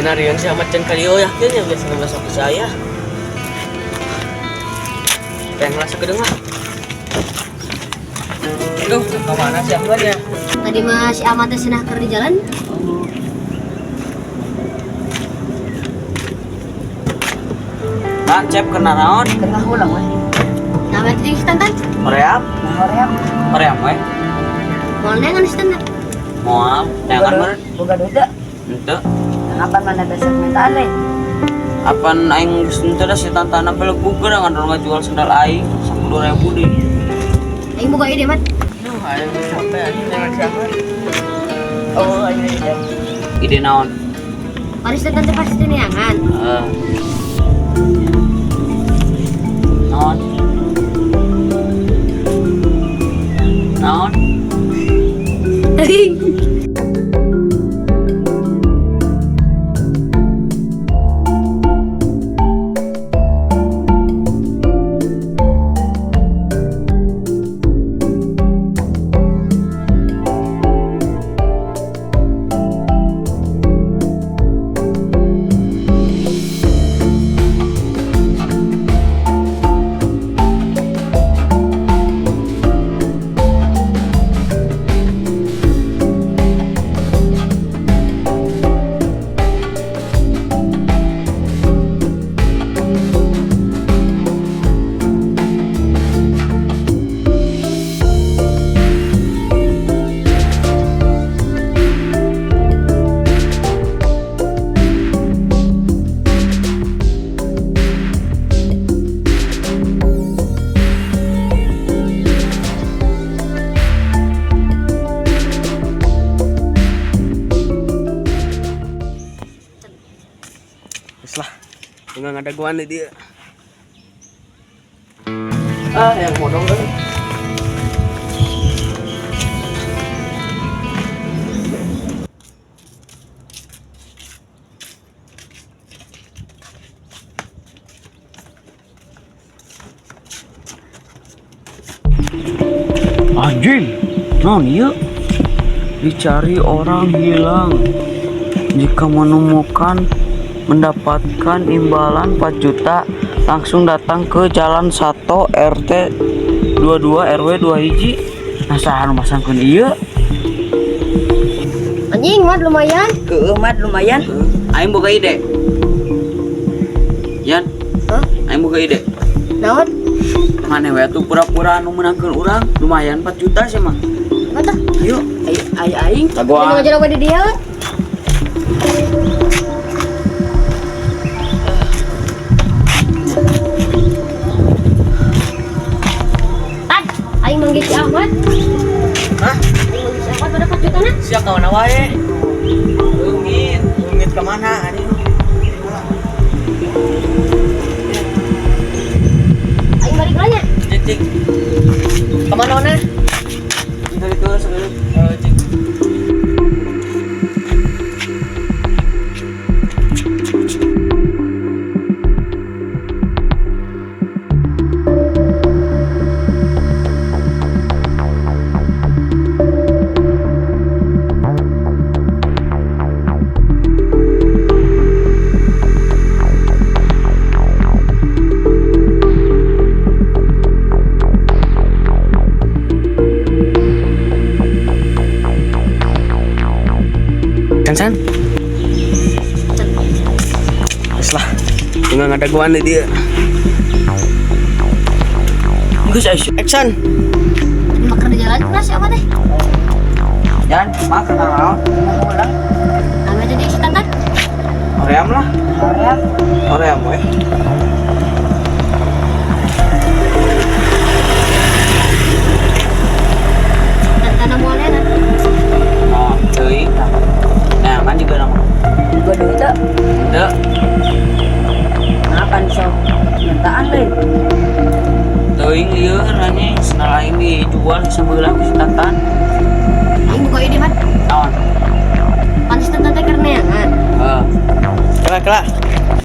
Dinarian si Ahmad can kalieu yakin ya biasa masuk ke saya. Pengen ngerasa kedeng lah. Aduh, kemana si Ahmad ya? Tadi mah si Ahmad teh cenah keur di jalan. Tan, cep kena naon? Tengah ulang weh. Nah, berarti si Tantan. Hoream? Nah, hoream. Hoream we. Moal neangan si Tantan. Moal, neangan meureun. Boga duit teu? Henteu. Kenapa mana besok minta lain? Apan aing geus henteu da si Tantana belegug geura ngadon ngajual sendal aing 10.000 deui. Aing boga ide, Mat. Duh, aing geus capek anjing neangan si Ahmad. Oh, iya iya. Ide naon? Mari si Tantan teh pasti neangan. Heeh. Naon? Naon? Geus lah, enggak ada guan di dia. Ah, yang modong kan. Anjing, non ieu dicari orang hilang. Jika menemukan mendapatkan imbalan 4 juta, langsung datang ke Jalan Sato RT 22 RW 2 hiji. Nah, saha nu masangkeun ieu? Anjing, Mat lumayan. Keeuh mat lumayan. Aing boga ide. Yan, Hah? aing boga ide. Naon? Maneh we atuh pura-pura anu meunangkeun urang, lumayan 4 juta sih mah. Apa tah? Ayo, Ayo ayo aing. Ini ngajar apa di dia? Tan, aing manggil si Ahmad. Hah? Aing manggil si Ahmad pada 4 juta na. Siap kawan wae. Leungit, leungit ka mana anjing? Aing balik lah nya. Cik. Kemana mana? Dari itu sebelum cik. San. Geus lah. Enggak ada guan di dia. Geus action. Tadi makan di jalan keras si Ahmad teh. Yan, mah kenal naon? Tengah ulang. Namanya jadi si Tantan. Hoream lah. Hoream. Hoream we. Tantan moal neangan. Oh, teuing tah. Nah, kan juga nama. Boga duit teu? Henteu. Kenapa sok mintaan lain? Teuing lieur anjing, sendal aing dijual sabeula ku si Tantan. Aing boga ide, Mat. Naon? Pan si Tantan teh keur neangan. Heeh. Kela, kela.